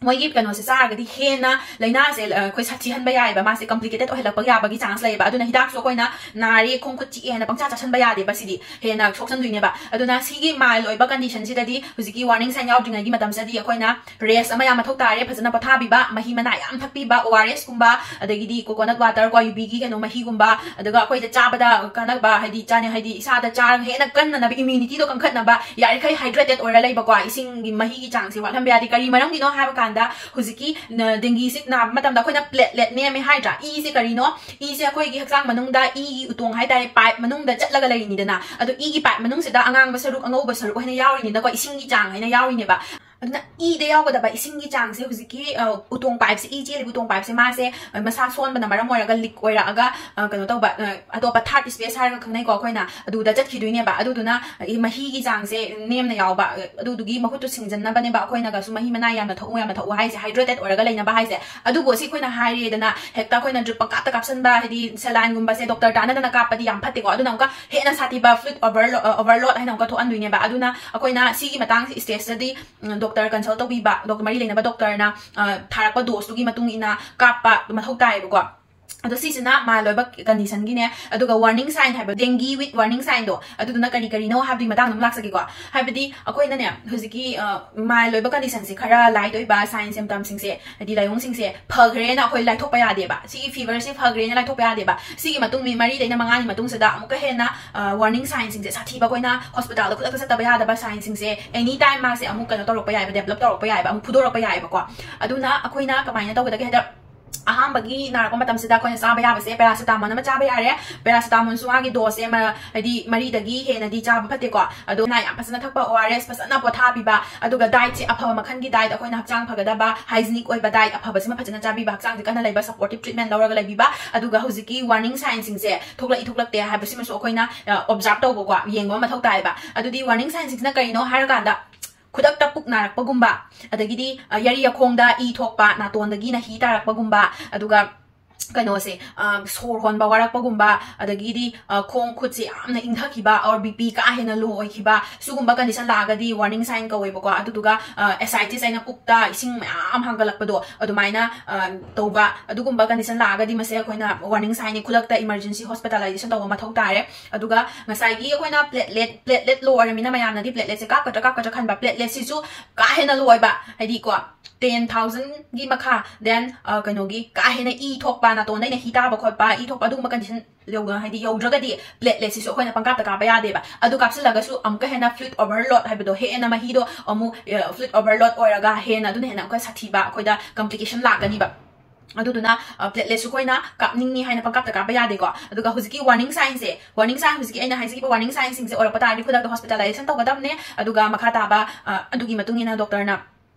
ꯃꯣꯏꯒꯤ ꯀꯩꯅꯣꯁꯦ ꯆꯥꯔꯒꯗꯤ ꯍꯦꯟꯅ ꯂꯥꯏꯅꯥꯁꯦ ꯑꯩꯈꯣꯏ ꯁꯥꯊꯤꯍꯟꯕ ꯌꯥꯏꯑꯕ, ꯃꯥꯁꯦ complicated ꯑꯣꯏꯍꯜꯂꯛꯄ ꯌꯥꯕꯒꯤ chance ꯂꯩꯌꯦꯕ꯫ ꯑꯗꯨꯅ ꯍꯤꯗꯥꯛꯁꯨ ꯑꯩꯈꯣꯏꯅ ꯅꯥꯔꯦ, ꯈꯣꯡ ꯈꯨꯠ ꯆꯤꯛꯑꯦꯅ ꯄꯪꯆꯥ ꯆꯥꯁꯟꯕ ꯌꯥꯗꯦꯕ, ꯁꯤꯗꯤ ꯍꯦꯟꯅ ꯁꯣꯛꯆꯟꯗꯣꯏꯅꯦꯕ꯫ ꯑꯗꯨꯅ ꯁꯤꯒꯤ mild ꯑꯣꯏꯕ condition ꯁꯤꯗꯗꯤ ꯍꯧꯖꯤꯛꯀꯤ warning sign ꯌꯥꯎꯗ꯭ꯔꯤꯉꯩꯒꯤ ꯃꯇꯝꯁꯤꯗꯗꯤ ꯑꯩꯈꯣꯏꯅ rest ꯑꯃ ꯌꯥꯝ ꯃꯊꯧ ꯇꯥꯔꯦ, ꯐꯖꯅ ꯄꯣꯊꯥꯕꯤꯕ, ꯃꯍꯤ ꯃꯅꯥꯏ ꯌꯥꯝ ꯊꯛꯄꯤꯕ, O R S ꯀꯨꯝꯕ, ꯑꯗꯒꯤꯗꯤ coconut water ꯀꯣ, ꯌꯨꯕꯤꯒꯤ ꯀꯩꯅꯣ ꯃꯍꯤꯒꯨꯝꯕ, ꯑꯗꯨꯒ ꯑꯩꯈꯣꯏꯗ ꯆꯥꯕꯗ ꯀꯥꯟꯅꯕ, ꯍꯥꯏꯗꯤ ꯆꯥꯅ ꯍꯥꯏꯗꯤ ꯏꯁꯥꯗ ꯆꯥꯔꯒ ꯍꯦꯟꯅ ꯀꯟꯅꯅꯕ, immunity ꯗꯣ ꯀꯟꯈꯠꯅꯕ, ꯌꯥꯔꯤꯈꯩ hydrated ꯑꯣꯏꯔ ꯂꯩꯕꯀꯣ, ꯏꯁꯤꯡꯒꯤ ꯃꯍꯤꯒꯤ ꯆꯥꯡꯁꯦ ꯋꯥꯠꯍꯟꯕ ꯌꯥꯗꯦ꯫ ꯀꯔꯤ ꯃꯔꯝꯒꯤꯅꯣ ꯍꯥꯏꯕ ꯀꯥꯟꯗ ꯍꯧꯖꯤꯛꯀꯤ dengue ꯁꯤ ꯅꯥꯕ ꯃꯇꯝꯗ ꯑꯩꯈꯣꯏꯅ platelet ꯅꯦꯝꯃꯦ ꯍꯥꯏꯗ꯭ꯔꯥ? ꯏꯁꯦ ꯀꯔꯤꯅꯣ? ꯏꯁꯦ ꯑꯩꯈꯣꯏꯒꯤ ꯍꯛꯆꯥꯡ ꯃꯅꯨꯡꯗ ꯏꯒꯤ ꯎꯇꯣꯡ ꯍꯥꯏꯇꯥꯔꯦ, pipe ꯃꯅꯨꯡꯗ ꯆꯠꯂꯒ ꯂꯩꯔꯤꯅꯤꯗꯅ꯫ ꯑꯗꯣ ꯏꯒꯤ pipe ꯃꯅꯨꯡꯁꯤꯗ ꯑꯉꯥꯡꯕ ꯁꯔꯨꯛ, ꯑꯉꯧꯕ ꯁꯔꯨꯛ ꯍꯥꯏꯅ ꯌꯥꯎꯔꯤꯅꯤꯅꯀꯣ, ꯏꯁꯤꯡꯒꯤ ꯆꯥꯡ ꯍꯥꯏꯅ ꯌꯥꯎꯔꯤꯅꯦꯕ꯫ ꯑꯗꯨꯅ ꯏꯗ ꯌꯥꯎꯒꯗꯕ ꯏꯁꯤꯡꯒꯤ ꯆꯥꯡꯁꯦ ꯍꯧꯖꯤꯛꯀꯤ, ꯑ, ꯎꯇꯣꯡ pipe ꯁꯦ, ꯏ ꯆꯦꯜꯂꯤꯕ ꯎꯇꯣꯡ pipe ꯁꯦ, ꯃꯥꯁꯦ, ꯑ, ꯃꯁꯥ ꯁꯣꯟꯕꯅ ꯃꯔꯝ ꯑꯣꯏꯔꯒ leak ꯑꯣꯏꯔꯛꯑꯒ, ꯑ, ꯀꯩꯅꯣ ꯇꯧꯕ, ꯑ, ꯑꯇꯣꯞꯄ third space ꯍꯥꯏꯔꯒ ꯈꯪꯅꯩꯀꯣ ꯑꯩꯈꯣꯏꯅ, ꯑꯗꯨꯗ ꯆꯠꯈꯤꯗꯣꯏꯅꯦꯕ꯫ ꯑꯗꯨꯗꯨꯅ, ꯑ, ꯃꯍꯤꯒꯤ ꯆꯥꯡꯁꯦ ꯅꯦꯝꯅ ꯌꯥꯎꯕ, ꯑ, ꯑꯗꯨꯗꯨꯒꯤ ꯃꯍꯨꯠꯇꯨ ꯁꯤꯡꯖꯟꯅꯕꯅꯦꯕ ꯑꯩꯈꯣꯏꯅꯒꯁꯨ ꯃꯍꯤ ꯃꯅꯥꯏ ꯌꯥꯝꯅ ꯊꯛꯎ, ꯌꯥꯝꯅ ꯊꯛꯎ ꯍꯥꯏꯁꯦ, hydrated ꯑꯣꯏꯔꯒ ꯂꯩꯅꯕ ꯍꯥꯏꯁꯦ꯫ ꯑꯗꯨꯕꯨ ꯁꯤ ꯑꯩꯈꯣꯏꯅ ꯍꯥꯏꯔꯦꯗꯅ, ꯍꯦꯛꯇ ꯑꯩꯈꯣꯏꯅ drip ꯄꯪꯀꯥꯞꯇ ꯀꯥꯞꯁꯟꯕ, ꯍꯥꯏꯗꯤ saline ꯒꯨꯝꯕꯁꯦ doctor ꯇꯥꯟꯅꯗꯅ ꯀꯥꯞꯄꯗꯤ ꯌꯥꯝ ꯐꯠꯇꯦꯀꯣ꯫ ꯑꯗꯨꯅ ꯑꯃꯨꯛꯀ ꯍꯦꯟꯅ ꯁꯥꯊꯤꯕ fluid overlo-, ꯑ, overload ꯍꯥꯏꯅ ꯑꯃꯨꯛꯀ ꯊꯣꯛꯍꯟꯗꯣꯏꯅꯦꯕ꯫ ꯑꯗꯨꯅ ꯑꯩꯈꯣꯏꯅ ꯁꯤꯒꯤ ꯃꯇꯥꯡꯁꯤ stage ꯇꯗꯤ, ꯎꯝ, doctor consult ꯇꯧꯕꯤꯕ, ꯗꯣꯛ-, ꯃꯔꯤ ꯂꯩꯅꯕ doctor ꯅ, ꯑ, ꯊꯥꯔꯛꯄ dose ꯇꯨꯒꯤ ꯃꯇꯨꯡ ꯏꯟꯅ ꯀꯥꯞꯄ ꯃꯊꯧ ꯇꯥꯏꯌꯦꯕꯀꯣ꯫ ꯑꯗꯣ ꯁꯤꯁꯤꯅ mild ꯑꯣꯏꯕ condition ꯒꯤꯅꯦ꯫ ꯑꯗꯨꯒ warning sign ꯍꯥꯏꯕ, dengue with warning sign ꯗꯣ, ꯑꯗꯨꯗꯨꯅ ꯀꯔꯤ ꯀꯔꯤꯅꯣ ꯍꯥꯏꯕꯗꯨꯒꯤ ꯃꯇꯥꯡꯗ ꯑꯃꯨꯛ ꯂꯥꯛꯆꯒꯦꯀꯣ꯫ ꯍꯥꯏꯕꯗꯤ ꯑꯩꯈꯣꯏꯅꯅꯦ, ꯍꯧꯖꯤꯛꯀꯤ, ꯑ, mild ꯑꯣꯏꯕ condition ꯁꯦ ꯈꯔ light ꯑꯣꯏꯕ sign symptom ꯁꯤꯡꯁꯦ, ꯍꯥꯏꯗꯤ ꯂꯥꯏꯑꯣꯡꯁꯤꯡꯁꯦ ꯐꯈ꯭ꯔꯦꯅ ꯑꯩꯈꯣꯏ ꯂꯥꯏꯊꯣꯛꯄ ꯌꯥꯗꯦꯕ꯫ ꯁꯤꯒꯤ fever ꯁꯦ ꯐꯈ꯭ꯔꯦꯅ ꯂꯥꯏꯊꯣꯛꯄ ꯌꯥꯗꯦꯕ꯫ ꯁꯤꯒꯤ ꯃꯇꯨꯡ ꯅꯨꯃꯤꯠ ꯃꯔꯤꯗꯩꯅ ꯃꯉꯥꯅꯤ ꯃꯇꯨꯡꯁꯤꯗ ꯑꯃꯨꯛꯀ ꯍꯦꯟꯅ, ꯑ, warning sign ꯁꯤꯡꯁꯦ ꯁꯥꯊꯤꯕ ꯑꯩꯈꯣꯏꯅ hospital ꯗ ꯈꯨꯗꯛꯇ ꯆꯠꯇꯕ ꯌꯥꯗꯕ sign ꯁꯤꯡꯁꯦ any time ꯃꯥꯁꯦ ꯑꯃꯨꯛ ꯀꯩꯅꯣ ꯇꯧꯔꯛꯄ ꯌꯥꯏꯕ, develop ꯇꯧꯔꯛꯄ ꯌꯥꯏꯕ, ꯑꯃꯨꯛ ꯐꯨꯗꯣꯔꯛꯄ ꯌꯥꯏꯕꯀꯣ꯫ ꯑꯗꯨꯅ ꯑꯩꯈꯣꯏꯅ ꯀꯃꯥꯏꯅ ꯇꯧꯒꯗꯒꯦ ꯍꯥꯏꯗ, ꯑꯍꯥꯟꯕꯒꯤ ꯅꯥꯔꯛꯄ ꯃꯇꯝꯁꯤꯗ ꯑꯩꯈꯣꯏꯅ ꯆꯥꯕ ꯌꯥꯕꯁꯦ paracetamol ꯑꯃ ꯆꯥꯕ ꯌꯥꯔꯦ꯫ Paracetamol ꯁꯨ ꯃꯥꯒꯤ dose ꯁꯦ ꯃ-, ꯍꯥꯏꯗꯤ ꯃꯔꯤꯗꯒꯤ ꯍꯦꯟꯅꯗꯤ ꯆꯥꯕ ꯐꯠꯇꯦꯀꯣ꯫ ꯑꯗꯣ ꯅꯥ ꯌꯥꯝ ꯐꯖꯅ ꯊꯛꯄ, O R S ꯐꯖꯅ ꯄꯣꯊꯥꯕꯤꯕ, ꯑꯗꯨꯒ diet ꯁꯦ ꯑꯐꯕ ꯃꯈꯜꯒꯤ diet, ꯑꯩꯈꯣꯏꯅ ꯍꯛꯆꯥꯡ ꯐꯒꯗꯕ hygienic ꯑꯣꯏꯕ diet ꯑꯐꯕꯁꯤꯃ ꯐꯖꯅ ꯆꯥꯕꯤꯕ, ꯍꯛꯆꯥꯡꯁꯦ ꯀꯟꯅ ꯂꯩꯕ supportive treatment ꯂꯧꯔꯒ ꯂꯩꯕꯤꯕ, ꯑꯗꯨꯒ ꯍꯧꯖꯤꯛꯀꯤ warning sign ꯁꯤꯡꯁꯦ ꯊꯣꯛꯂꯛꯏ ꯊꯣꯛꯂꯛꯇꯦ ꯍꯥꯏꯕꯁꯤꯃꯁꯨ ꯑꯩꯈꯣꯏꯅ, ꯑ, observe ꯇꯧꯕꯀꯣ, ꯌꯦꯡꯕ ꯑꯃ ꯃꯊꯧ ꯇꯥꯏꯌꯦꯕ꯫ ꯑꯗꯨꯗꯤ warning sign ꯁꯤꯡꯁꯤꯅ ꯀꯔꯤꯅꯣ ꯍꯥꯏꯔꯀꯥꯟꯗ, ꯈꯨꯗꯛꯇ ꯄꯨꯛ ꯅꯥꯔꯛꯄꯒꯨꯝꯕ, ꯑꯗꯒꯤꯗꯤ, ꯑ, ꯌꯥꯔꯤ ꯌꯥꯈꯣꯡꯗ ꯏ ꯊꯣꯛꯄ, ꯅꯥꯇꯣꯟꯗꯒꯤ ꯅꯥꯍꯤ ꯇꯥꯔꯛꯄꯒꯨꯝꯕ, ꯑꯗꯨꯒ ꯀꯩꯅꯣꯁꯦ, ꯑ, ꯁꯣꯔ ꯍꯣꯟꯕ ꯋꯥꯔꯛꯄꯒꯨꯝꯕ, ꯑꯗꯒꯤꯗꯤ, ꯑ, ꯈꯣꯡ ꯈꯨꯠꯁꯦ ꯌꯥꯝꯅ ꯏꯪꯊꯈꯤꯕ, or B P ꯀꯥ ꯍꯦꯟꯅ low ꯑꯣꯏꯈꯤꯕ, ꯁꯤꯒꯨꯝꯕ condition ꯂꯥꯛꯑꯒꯗꯤ warning sign ꯀꯧꯋꯦꯕꯀꯣ꯫ ꯑꯗꯨꯗꯨꯒ, ꯑ, ascites ꯍꯥꯏꯅ ꯄꯨꯛꯇ ꯏꯁꯤꯡ ꯃꯌꯥꯝ ꯍꯥꯡꯒꯠꯂꯛꯄꯗꯣ, ꯑꯗꯨꯃꯥꯏꯅ, ꯑ, ꯇꯧꯕ, ꯑꯗꯨꯒꯨꯝꯕ condition ꯂꯥꯛꯑꯒꯗꯤ ꯃꯁꯦ ꯑꯩꯈꯣꯏꯅ warning signꯅꯤ, ꯈꯨꯗꯛꯇ emergency hospitalization ꯇꯧꯕ ꯃꯊꯧ ꯇꯥꯔꯦ꯫ ꯑꯗꯨꯒ ꯉꯁꯥꯏꯒꯤ ꯑꯩꯈꯣꯏꯅ platelet, platelet low ꯑꯣꯏꯔꯃꯤꯅ ꯃꯌꯥꯝꯅꯗꯤ plateletꯁꯦ ꯀꯥꯞꯀꯗ꯭ꯔꯥ ꯀꯥꯞꯀꯗ꯭ꯔꯥ ꯈꯟꯕ, plateletꯁꯤꯁꯨ ꯀꯥ ꯍꯦꯟꯅ low ꯑꯣꯏꯕ, ꯍꯥꯏꯗꯤ ꯀꯣ, ten thousandꯒꯤ ꯃꯈꯥ, then, ꯑ, ꯀꯩꯅꯣꯒꯤ ꯀꯥ ꯍꯦꯟꯅ ꯏ ꯊꯣꯛꯄ, ꯅꯥꯇꯣꯟꯗ ꯑꯩꯅ ꯍꯤ ꯇꯥꯕ ꯈꯣꯠꯄ, ꯏ ꯊꯣꯛꯄ, ꯑꯗꯨꯒꯨꯝꯕ condition ꯌꯧ-, ꯍꯥꯏꯗꯤ ꯌꯧꯗ꯭ꯔꯒꯗꯤ plateletꯁꯤꯁꯨ ꯑꯩꯈꯣꯏꯅ ꯄꯪꯀꯥꯞꯇ ꯀꯥꯞꯄ ꯌꯥꯗꯦꯕ꯫ ꯑꯗꯨ ꯀꯥꯞꯁꯤꯜꯂꯒꯁꯨ ꯑꯃꯨꯛꯀ ꯍꯦꯟꯅ fluid overload ꯍꯥꯏꯕꯗꯣ, ꯍꯦꯟꯅ ꯃꯍꯤꯗꯣ ꯑꯃꯨꯛ, ꯑ, fluid overload ꯑꯣꯏꯔꯒ ꯍꯦꯟꯅ, ꯑꯗꯨꯅ ꯍꯦꯟꯅ ꯑꯃꯨꯛꯀ ꯁꯥꯊꯤꯕ ꯑꯩꯈꯣꯏꯗ complication ꯂꯥꯛꯀꯅꯤꯕ꯫ ꯑꯗꯨꯗꯨꯅ, ꯑ, plateletꯁꯨ ꯑꯩꯈꯣꯏꯅ ꯀꯥꯞꯅꯤꯡꯉꯤ ꯍꯥꯏꯅ ꯄꯪꯀꯥꯞꯇ ꯀꯥꯞꯄ ꯌꯥꯗꯦꯀꯣ꯫ ꯑꯗꯨꯒ ꯍꯧꯖꯤꯛꯀꯤ warning signꯁꯦ, warning sign, ꯍꯧꯖꯤꯛꯀꯤ ꯑꯩꯅ ꯍꯥꯏꯖꯈꯤꯕ warning signꯁꯤꯡꯁꯦ ꯑꯣꯏꯔꯛꯄ ꯇꯥꯔꯗꯤ ꯈꯨꯗꯛꯇ hospitalization ꯇꯧꯒꯗꯕꯅꯦ꯫ ꯑꯗꯨꯒ ꯃꯈꯥ ꯇꯥꯕ, ꯑ, ꯑꯗꯨꯒꯤ ꯃꯇꯨꯡ ꯏꯟꯅ doctorꯅ,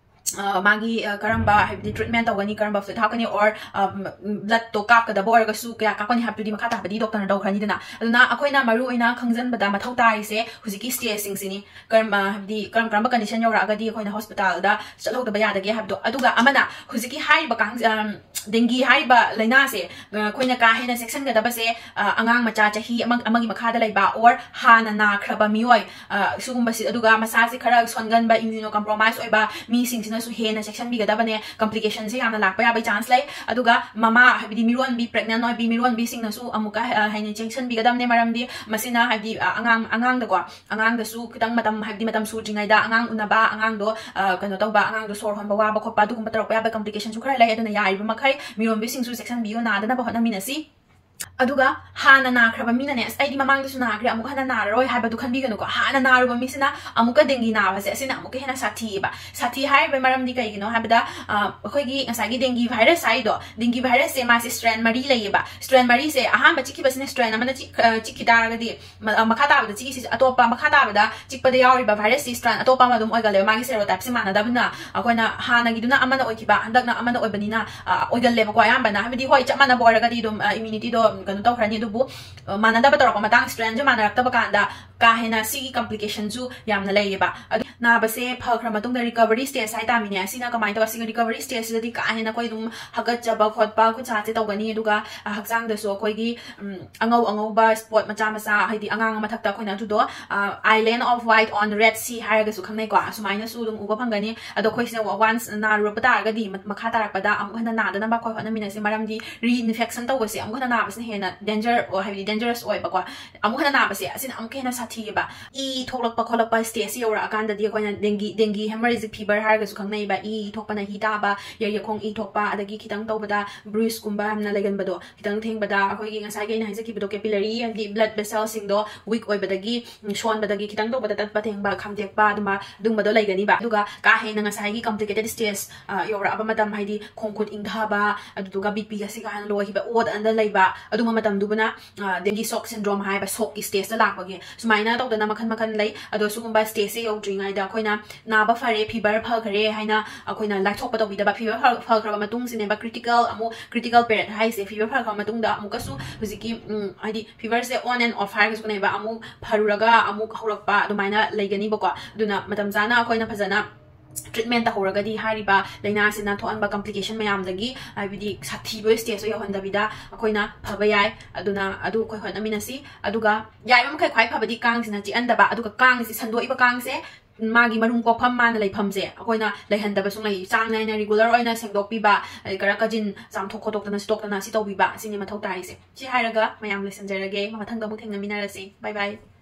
ꯑ, ꯃꯥꯒꯤ, ꯑ, ꯀꯔꯝꯕ, ꯍꯥꯏꯕꯗꯤ treatment ꯇꯧꯒꯅꯤ, ꯀꯔꯝꯕ fluid ꯍꯥꯞꯀꯅꯤ, or, ꯑ, ꯎꯝ, bloodꯇꯣ ꯀꯥꯞꯀꯗꯕ ꯑꯣꯏꯔꯒꯁꯨ ꯀꯌꯥ ꯀꯥꯞꯀꯅꯤ ꯍꯥꯏꯕꯗꯨꯗꯤ ꯃꯈꯥ ꯇꯥꯕꯗꯤ doctorꯅ ꯇꯧꯈ꯭ꯔꯅꯤꯗꯅ꯫ ꯑꯗꯨꯅ ꯑꯩꯈꯣꯏꯅ ꯃꯔꯨ ꯑꯣꯏꯅ ꯈꯪꯖꯟꯕꯗ ꯃꯊꯧ ꯇꯥꯔꯤꯁꯦ ꯍꯧꯖꯤꯛꯀꯤ stageꯁꯤꯡꯁꯤꯅꯤ꯫ ꯀꯔꯝ-, ꯑ, ꯍꯥꯏꯕꯗꯤ ꯀꯔꯝ ꯀꯔꯝꯕ condition ꯌꯧꯔꯛꯑꯒꯗꯤ ꯑꯩꯈꯣꯏꯅ hospitalꯗ ꯆꯠꯍꯧꯗꯕ ꯌꯥꯗꯒꯦ ꯍꯥꯏꯕꯗꯣ꯫ ꯑꯗꯨꯒ ꯑꯃꯅ ꯍꯧꯖꯤꯛꯀꯤ ꯍꯥꯏꯔꯤꯕ ꯀꯥꯡ-, ꯑꯝ, dengue ꯍꯥꯏꯔꯤꯕ ꯂꯥꯏꯅꯥꯁꯦ, ꯑ, ꯑꯩꯈꯣꯏꯅ ꯀꯥ ꯍꯦꯟꯅ ꯆꯦꯛꯁꯤꯟꯒꯗꯕꯁꯦ, ꯑ, ꯑꯉꯥꯡ ꯃꯆꯥ ꯆꯍꯤ ꯑꯃ, ꯑꯃꯒꯤ ꯃꯈꯥꯗ ꯂꯩꯕ, or ꯍꯥꯟꯅ ꯅꯥꯈ꯭ꯔꯕ ꯃꯤꯑꯣꯏ, ꯑ, ꯁꯤꯒꯨꯝꯕꯁꯤ, ꯑꯗꯨꯒ ꯃꯁꯥꯁꯦ ꯈꯔ ꯁꯣꯟꯒꯟꯕ, immunocompromise ꯑꯣꯏꯕ ꯃꯤꯁꯤꯡꯁꯤꯅꯁꯨ ꯍꯦꯟꯅ ꯆꯦꯛꯁꯤꯟꯕꯤꯒꯗꯕꯅꯦ꯫ Complicationꯁꯦ ꯌꯥꯝꯅ ꯂꯥꯛꯄ ꯌꯥꯕꯒꯤ chance ꯂꯩ꯫ ꯑꯗꯨꯒ ꯃꯃꯥ, ꯍꯥꯏꯕꯗꯤ ꯃꯤꯔꯣꯟꯕꯤ, pregnant ꯑꯣꯏꯕꯤ ꯃꯤꯔꯣꯟꯕꯤꯁꯤꯡꯅꯁꯨ ꯑꯃꯨꯛꯀ, ꯑ, ꯍꯦꯟꯅ ꯆꯦꯛꯁꯤꯟꯕꯤꯒꯗꯕꯅꯦ꯫ ꯃꯔꯝꯗꯤ ꯃꯁꯤꯅ, ꯍꯥꯏꯕꯗꯤ, ꯑ, ꯑꯉꯥꯡ, ꯑꯉꯥꯡꯗꯀꯣ, ꯑꯉꯥꯡꯗꯁꯨ ꯈꯤꯇꯪ ꯃꯇꯝ, ꯍꯥꯏꯕꯗꯤ ꯃꯇꯝ ꯁꯨꯗ꯭ꯔꯤꯉꯩꯗ ꯑꯉꯥꯡ ꯎꯅꯕ, ꯑꯉꯥꯡꯗꯣ, ꯑ, ꯀꯩꯅꯣ ꯇꯧꯕ, ꯑꯉꯥꯡꯗꯣ ꯁꯣꯔ ꯍꯣꯟꯕ ꯋꯥꯕ ꯈꯣꯠꯄ, ꯑꯗꯨꯒꯨꯝꯕ ꯇꯧꯔꯛꯄ ꯌꯥꯕ complicationꯁꯨ ꯈꯔ ꯂꯩ꯫ ꯑꯗꯨꯅ ꯌꯥꯔꯤꯕ ꯃꯈꯩ ꯃꯤꯔꯣꯟꯕꯤꯁꯤꯡꯁꯨ ꯆꯦꯛꯁꯤꯟꯕꯤꯌꯨ, ꯅꯥꯗꯅꯕ ꯍꯣꯠꯅꯃꯤꯟꯅꯁꯤ꯫ ꯑꯗꯨꯒ ꯍꯥꯟꯅ ꯅꯥꯈ꯭ꯔꯕ ꯃꯤꯅꯅꯦ, "ꯑꯁ, ꯑꯩꯗꯤ ꯃꯃꯥꯡꯗꯁꯨ ꯅꯥꯈ꯭ꯔꯦ, ꯑꯃꯨꯛ ꯍꯟꯅ ꯅꯥꯔꯔꯣꯏ" ꯍꯥꯏꯕꯗꯨ ꯈꯟꯕꯤꯒꯅꯨꯀꯣ꯫ ꯍꯥꯟꯅ ꯅꯥꯔꯨꯕ ꯃꯤꯁꯤꯅ ꯑꯃꯨꯛꯀ dengue ꯅꯥꯕꯁꯦ, ꯑꯁꯤꯅ ꯑꯃꯨꯛꯀ ꯍꯦꯟꯅ ꯁꯥꯊꯤꯌꯦꯕ꯫ ꯁꯥꯊꯤ ꯍꯥꯏꯔꯤꯕ ꯃꯔꯝꯗꯤ ꯀꯩꯒꯤꯅꯣ ꯍꯥꯏꯕꯗ, ꯑ, ꯑꯩꯈꯣꯏꯒꯤ ꯉꯁꯥꯏꯒꯤ dengue virus ꯍꯥꯏꯗꯣ, dengue virusꯁꯦ ꯃꯥꯁꯦ strain ꯃꯔꯤ ꯂꯩꯌꯦꯕ꯫ Strain ꯃꯔꯤꯁꯦ, ꯑꯍꯥꯟꯕ ꯆꯤꯛꯈꯤꯕꯁꯤꯅ strain ꯑꯃꯅ ꯆꯤꯛ-, ꯑ, ꯆꯤꯛꯈꯤ ꯇꯥꯔꯒꯗꯤ, ꯃ-, ꯑ, ꯃꯈꯥ ꯇꯥꯕꯗ ꯆꯤꯛꯏꯁꯤꯁꯨ ꯑꯇꯣꯞꯄ, ꯃꯈꯥ ꯇꯥꯕꯗ ꯆꯤꯛꯄꯗ ꯌꯥꯎꯔꯤꯕ virusꯁꯤ strain ꯑꯇꯣꯞꯄ ꯑꯃ ꯑꯗꯨꯝ ꯑꯣꯏꯒꯜꯂꯦꯕ꯫ ꯃꯥꯒꯤ serotypeꯁꯦ ꯃꯥꯟꯅꯗꯕꯅ, ꯑꯩꯈꯣꯏꯅ ꯍꯥꯟꯅꯒꯤꯗꯨꯅ ꯑꯃꯅ ꯑꯣꯏꯈꯤꯕ, ꯍꯟꯗꯛꯅ ꯑꯃꯅ ꯑꯣꯏꯕꯅꯤꯅ, ꯑ, ꯑꯣꯏꯒꯜꯂꯦꯕꯀꯣ꯫ ꯑꯌꯥꯝꯕꯅ, ꯍꯥꯏꯕꯗꯤ, ꯍꯣꯏ, ꯆꯞ ꯃꯥꯟꯅꯕ ꯑꯣꯏꯔꯒꯗꯤ ꯑꯗꯨꯝ, ꯑ, immunityꯗꯣ, ꯎꯝ, ꯀꯩꯅꯣ ꯇꯧꯈ꯭ꯔꯅꯤ, ꯑꯗꯨꯕꯨ, ꯑ, ꯃꯥꯟꯅꯗꯕ ꯇꯧꯔꯛꯄ ꯃꯇꯥꯡ, strainꯁꯦ ꯃꯥꯟꯅꯔꯛꯇꯕ ꯀꯥꯟꯗ, ꯀꯥ ꯍꯦꯟꯅ ꯁꯤꯒꯤ complication ꯁꯨ ꯌꯥꯝꯅ ꯂꯩꯌꯦꯕ꯫ ꯑꯗꯨ ꯅꯥꯕꯁꯦ ꯐꯈ꯭ꯔ ꯃꯇꯨꯡꯗ recovery stage ꯍꯥꯏ ꯇꯥꯃꯤꯅꯦ꯫ ꯑꯁꯤꯅ ꯀꯃꯥꯏꯅ ꯇꯧꯕ? ꯑꯁꯤꯒ recovery stage ꯁꯤꯗꯗꯤ ꯀꯥ ꯍꯦꯟꯅ ꯑꯩꯈꯣꯏ ꯑꯗꯨꯝ ꯍꯥꯒꯠꯆꯕ ꯈꯣꯠꯄ ꯈꯨꯠ ꯁꯥꯁꯦ ꯇꯧꯒꯅꯤ꯫ ꯑꯗꯨꯒ, ꯑ, ꯍꯛꯆꯥꯡꯗꯁꯨ ꯑꯩꯈꯣꯏꯒꯤ, ꯎꯝ, ꯑꯉꯧ ꯑꯉꯧꯕ spot ꯃꯆꯥ ꯃꯆꯥ, ꯍꯥꯏꯗꯤ ꯑꯉꯥꯡ ꯃꯊꯛꯇ ꯑꯩꯈꯣꯏꯅ ꯑꯗꯨꯗꯣ, ꯑ, island of white on red sea ꯍꯥꯏꯔꯒꯁꯨ ꯈꯪꯅꯩꯀꯣ꯫ ꯑꯁꯨꯃꯥꯏꯅꯁꯨ ꯑꯗꯨꯝ ꯎꯕ ꯐꯪꯒꯅꯤ꯫ ꯑꯗꯣ ꯑꯩꯈꯣꯏꯁꯤꯅ once ꯅꯥꯔꯨꯔꯕ ꯇꯥꯔꯒꯗꯤ ꯃ-, ꯃꯈꯥ ꯇꯥꯔꯛꯄꯗ ꯑꯃꯨꯛ ꯍꯟꯅ ꯅꯥꯗꯅꯕ ꯑꯩꯈꯣꯏ ꯍꯣꯠꯅꯃꯤꯟꯅꯁꯤ꯫ ꯃꯔꯝꯗꯤ reinfection ꯇꯧꯕꯁꯦ ꯑꯃꯨꯛ ꯍꯟꯅ ꯅꯥꯕꯁꯤꯅ ꯍꯦꯟꯅ danger ꯑꯣꯏ-, ꯍꯥꯏꯕꯗꯤ dangerous ꯑꯣꯏꯕꯀꯣ꯫ ꯑꯃꯨꯛ ꯍꯟꯅ ꯅꯥꯕꯁꯦ ꯑꯁꯤꯅ ꯑꯃꯨꯛꯀ ꯍꯦꯟꯅ ꯁꯥꯊꯤꯌꯦꯕ꯫ ꯏ ꯊꯣꯛꯂꯛꯄ ꯈꯣꯠꯂꯛꯄ stage ꯁꯤ ꯌꯧꯔꯛꯑꯀꯥꯟꯗꯗꯤ ꯑꯩꯈꯣꯏꯅ dengue, dengue hemorrhagic fever ꯍꯥꯏꯔꯒꯁꯨ ꯈꯪꯅꯩꯕ꯫ ꯏ ꯊꯣꯛꯄꯅ ꯍꯤ ꯇꯥꯕ, ꯌꯩ ꯌꯥꯈꯣꯡ ꯏ ꯊꯣꯛꯄ, ꯑꯗꯒꯤ ꯈꯤꯇꯪ ꯇꯧꯕꯗ bruise ꯀꯨꯝꯕ ꯌꯥꯝꯅ ꯂꯩꯒꯟꯕꯗꯣ, ꯈꯤꯇꯪ ꯊꯦꯡꯕꯗ ꯑꯩꯈꯣꯏꯒꯤ ꯉꯁꯥꯏꯒꯤ ꯑꯩꯅ ꯍꯥꯏꯖꯈꯤꯕꯗꯣ, capillary ꯍꯥꯏꯗꯤ blood vessel ꯁꯤꯡꯗꯣ weak ꯑꯣꯏꯕꯗꯒꯤ, ꯎꯝ, ꯁꯣꯟꯕꯗꯒꯤ, ꯈꯤꯇꯪ ꯇꯧꯕꯗ ꯇꯠꯄ ꯊꯦꯡꯕ, ꯈꯥꯝꯗꯦꯛꯄ, ꯑꯗꯨꯝꯕ, ꯑꯗꯨꯝꯕꯗꯣ ꯂꯩꯒꯅꯤꯕ꯫ ꯑꯗꯨꯒ ꯀꯥ ꯍꯦꯟꯅ ꯉꯁꯥꯏꯒꯤ complicated stage, ꯑ, ꯌꯧꯔꯛꯑꯕ ꯃꯇꯝ, ꯍꯥꯏꯗꯤ ꯈꯣꯡ ꯈꯨꯠ ꯏꯪꯊꯕ, ꯑꯗꯨꯗꯨꯒ BP ꯒꯁꯤ ꯀꯥ ꯍꯦꯟꯅ low ꯑꯣꯏꯈꯤꯕ, odd ꯑꯅ ꯂꯩꯕ, ꯑꯗꯨꯒꯨꯝꯕ ꯃꯇꯝꯗꯨꯕꯨꯅ, ꯑ, dengue shock syndrome ꯍꯥꯏꯕ shock ꯀꯤ stage ꯇ ꯂꯥꯛꯄꯒꯤ꯫ ꯁꯨꯃꯥꯏꯅ ꯇꯧꯗꯅ ꯃꯈꯜ ꯃꯈꯜ ꯂꯩ꯫ ꯑꯗꯣ ꯁꯤꯒꯨꯝꯕ stage ꯁꯦ ꯌꯧꯗ꯭ꯔꯤꯉꯩꯗ ꯑꯩꯈꯣꯏꯅ ꯅꯥꯕ ꯐꯔꯦ, fever ꯐꯈ꯭ꯔꯦ ꯍꯥꯏꯅ ꯑꯩꯈꯣꯏꯅ ꯂꯥꯏꯊꯣꯛꯄ ꯇꯧꯕꯤꯗꯕ꯫ Fever ꯐ-, ꯐꯈ꯭ꯔꯕ ꯃꯇꯨꯡꯁꯤꯅꯦꯕ critical, ꯑꯃꯨꯛ critical period ꯍꯥꯏꯁꯦ꯫ Fever ꯐꯈ꯭ꯔꯕ ꯃꯇꯨꯡꯗ ꯑꯃꯨꯛꯀꯁꯨ ꯍꯧꯖꯤꯛꯀꯤ, ꯎꯝ, ꯍꯥꯏꯗꯤ fever say on and off ꯍꯥꯏꯔꯒꯁꯨ ꯈꯪꯅꯩꯕ, ꯑꯃꯨꯛ ꯐꯔꯨꯔꯒ ꯑꯃꯨꯛ ꯍꯧꯔꯛꯄ ꯑꯗꯨꯃꯥꯏꯅ ꯂꯩꯒꯅꯤꯕꯀꯣ꯫ ꯑꯗꯨꯅ ꯃꯇꯝ ꯆꯥꯅ ꯑꯩꯈꯣꯏꯅ ꯐꯖꯅ treatment ꯇꯧꯍꯧꯔꯒꯗꯤ ꯍꯥꯏꯔꯤꯕ ꯂꯥꯏꯅꯥꯁꯤꯅ ꯊꯣꯛꯍꯟꯕ complication ꯃꯌꯥꯝꯗꯒꯤ, ꯍꯥꯏꯕꯗꯤ ꯁꯥꯊꯤꯕ stage ꯇ ꯌꯧꯍꯟꯗꯕꯤꯗ ꯑꯩꯈꯣꯏꯅ ꯐꯕ ꯌꯥꯏ꯫ ꯑꯗꯨꯅ ꯑꯗꯨ ꯑꯩꯈꯣꯏ ꯍꯣꯠꯅꯃꯤꯟꯅꯁꯤ꯫ ꯑꯗꯨꯒ ꯌꯥꯔꯤꯕ ꯃꯈꯩ ꯈ꯭ꯋꯥꯏ ꯐꯕꯗꯤ ꯀꯥꯡꯁꯤꯅ ꯆꯤꯛꯍꯟꯗꯕ, ꯑꯗꯨꯒ ꯀꯥꯡꯁꯤ, ꯁꯟꯗꯣꯛꯏꯕ ꯀꯥꯡꯁꯦ ꯃꯥꯒꯤ ꯃꯔꯨꯝ ꯀꯣꯛꯐꯝ, ꯃꯥꯅ ꯂꯩꯐꯝꯁꯦ ꯑꯩꯈꯣꯏꯅ ꯂꯩꯍꯟꯗꯕ ꯁꯨꯡꯂꯩ꯫ ꯆꯥꯡ ꯅꯥꯏꯅ regular ꯑꯣꯏꯅ ꯁꯦꯡꯗꯣꯛꯄꯤꯕ, ꯑꯗꯩ ꯈꯔ ꯀꯥꯖꯤꯟ ꯆꯥꯝꯊꯣꯛ ꯈꯣꯠꯇꯣꯛꯇꯅ ꯁꯤꯠꯇꯣꯛꯇꯅ ꯁꯤ ꯇꯧꯕꯤꯕ, ꯁꯤꯅꯤ ꯃꯊꯧ ꯇꯥꯔꯤꯁꯦ꯫ ꯁꯤ ꯍꯥꯏꯔꯒ ꯃꯌꯥꯝ ꯂꯣꯏꯁꯤꯟꯖꯔꯒꯦ, ꯃꯊꯪꯗ ꯑꯃꯨꯛ ꯊꯦꯡꯅꯃꯤꯟꯅꯔꯁꯤ꯫ Bye bye꯫